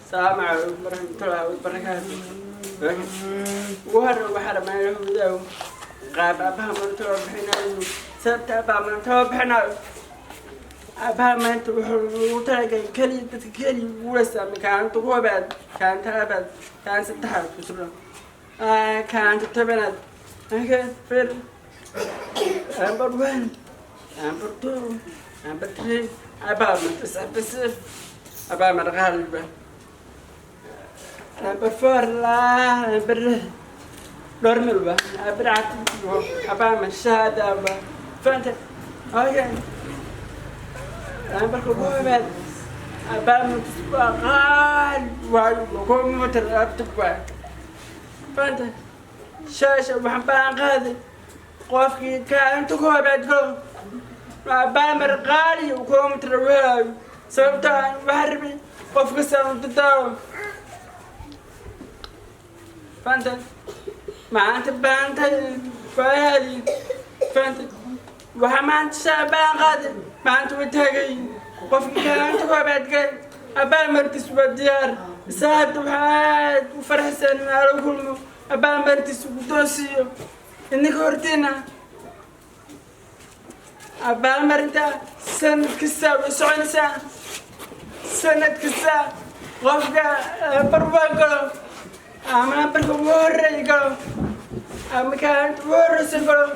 Asalaamu calaykum waraxmatullaahi wabarakaatu. Ugu horre waxaa rabaa inaan wadaago qaab aabaha maanta loo bixinayo, sababta aabaha maanta loo bixinayo. Aabaha maanta wuxuu ugu talagalay keliya dadka keliya guuleysta ama kaalinta koobaad, kaalinta labaad, kaalinta saddexaad ku jiro, kaalinta 10aad. Fir number 1, number 2, number 3. Aabaha maanta saxbasif aabaha marqaaliba number 4 laa number dhowr milba number cad aabaha mashaada aba fanta. Okay, nambarka koobaad aabaha maanta waa qaali waayo computer laptop waay fanta. Shaasha waxaan baan qaaday qofkii kaalinta koobaad galo abaamar qaali uu computer u helaayo, sababta aan waxaa rabay qof kasta u dadaalo fanta. Maanta baantay waa heli fanta. Waxaa maanta shaa baan qaaday, maanta way taagay qofkii kaalinta koobaad galay abaalmarintiis waa diyaar. Isa hadda waxaa aad u faraxsan in aala kulmo, abaalmarintiis guddoonsiiyo idinka hortiina. Abaalmarinta sanad kasta way soconaysaa. Sanad kasta qofka barbaan galo ama nambarka ugu horreeya galo ama kaalinta ugu horreysa galo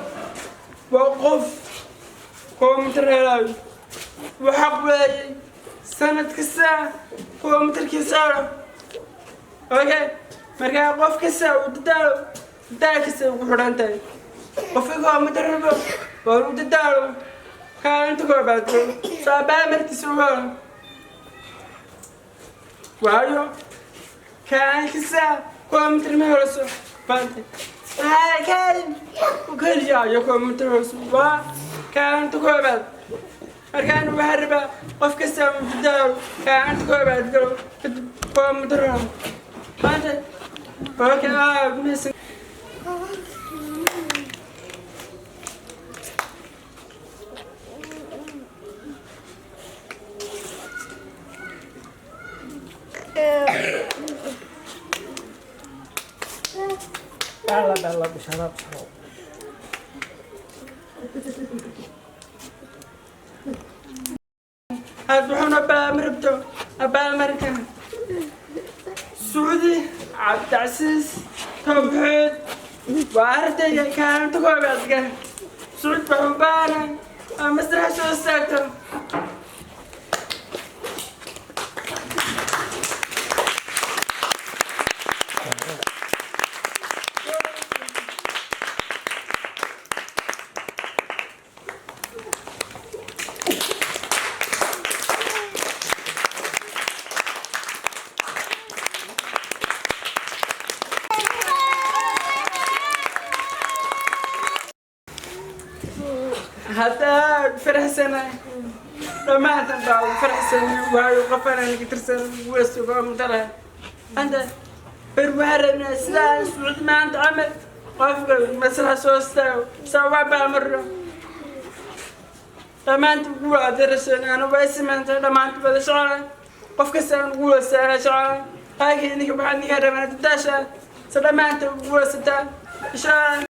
waa qof computer helaayo. Waxa weeyay sanad kasta computerkiisa helo. Okay, markaa qof kasta uu dadaalo, dadaalkiisa ugu xidhan tahay. Qofka computer rabo waa uu dadaalo, kaalinta koobaad galo soo abaalmarintiisa u helo, waayo kaalin kasta computer ma helaso fanta. Kaalin keliya ayo computer helaso waa kaalinta koobaad. Markaan waxaa rabaa qof kasta uu dadaalo, kaalinta koobaad galo, kadib computer helo maanta. Okay, mahadsan. Bella, bella, bishara, bishara. Aad wuxuuna abaalmarinto abaalmarinta Sacuudi Cabdicasiis Towxiid waa ardayga kaalinta koobaad gala. Sacuud wuxuu baanay aa masraxa soo istaagto. Haddaad faraxsanahay dhammaantan baa u faraxsanay, waayo qofaan aniga tirsan wesuga mutalahay anta ber. Waxaa rabnaa sidaa Sacuud maanta camal qofka masraxa soo istaago saa waa baalmarno dhammaanta guula darashan ana waa simaanta dhammaanta wada shacala qof kasta aan guulaysaana shacala. Laakiin idinka waxaa idinka rabnaa dadaasha sa dhammaanta guulaysataan insha Allah.